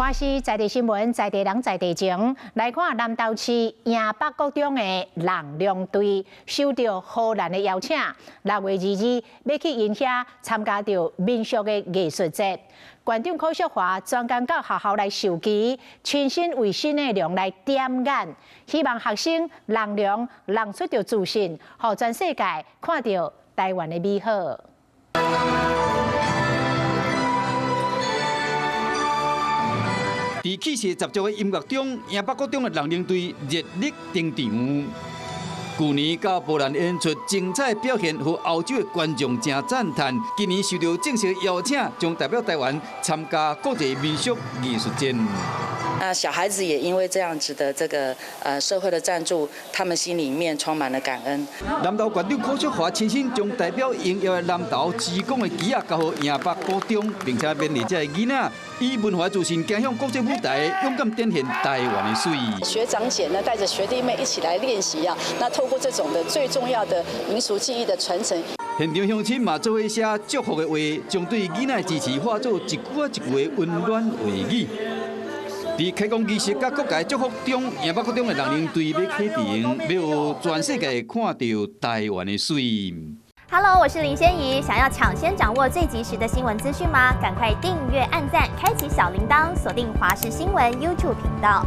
華視在地新聞，在地人在地情，來看南投市營北國中的龍龍隊受著荷蘭的邀請，6月22欲去𪜶遐參加著民俗的藝術節。縣長柯淑華專工到學校來授旗，親身為新的龍來點眼，希望學生龍龍弄出著自信，予全世界看著台灣的美好。佇氣勢十足的音樂中，營北國中的龍龍隊熱力登場。舊年到波蘭演出精彩表現，予歐洲的觀眾誠讚嘆。今年受著正式邀請，將代表台灣參加國際民俗藝術節。那小孩子也因為這樣子的這個社會的贊助，他們心裡面充滿了感恩。南投縣長柯淑華親身將代表榮耀的南投之光的旗仔交予營北國中，並且勉勵這个囡仔以文化自信走向國際舞台，勇敢展現台灣的媠。學長姐呢帶着學弟妹一起來練習啊，那透過這種的最重要的民俗技藝的傳承。現場鄉親嘛做伙寫祝福的話，將對囡仔的支持化做一句仔一句的溫暖話語。佇開工儀式佮各界祝福中，營北國中的龍龍隊欲啟程，欲予全世界看著台灣的媠。 Hello，我是林仙怡，想要搶先掌握最及時的新聞資訊嗎？趕快訂閱、按讚、開啟小鈴鐺，鎖定華視新聞 YouTube 頻道。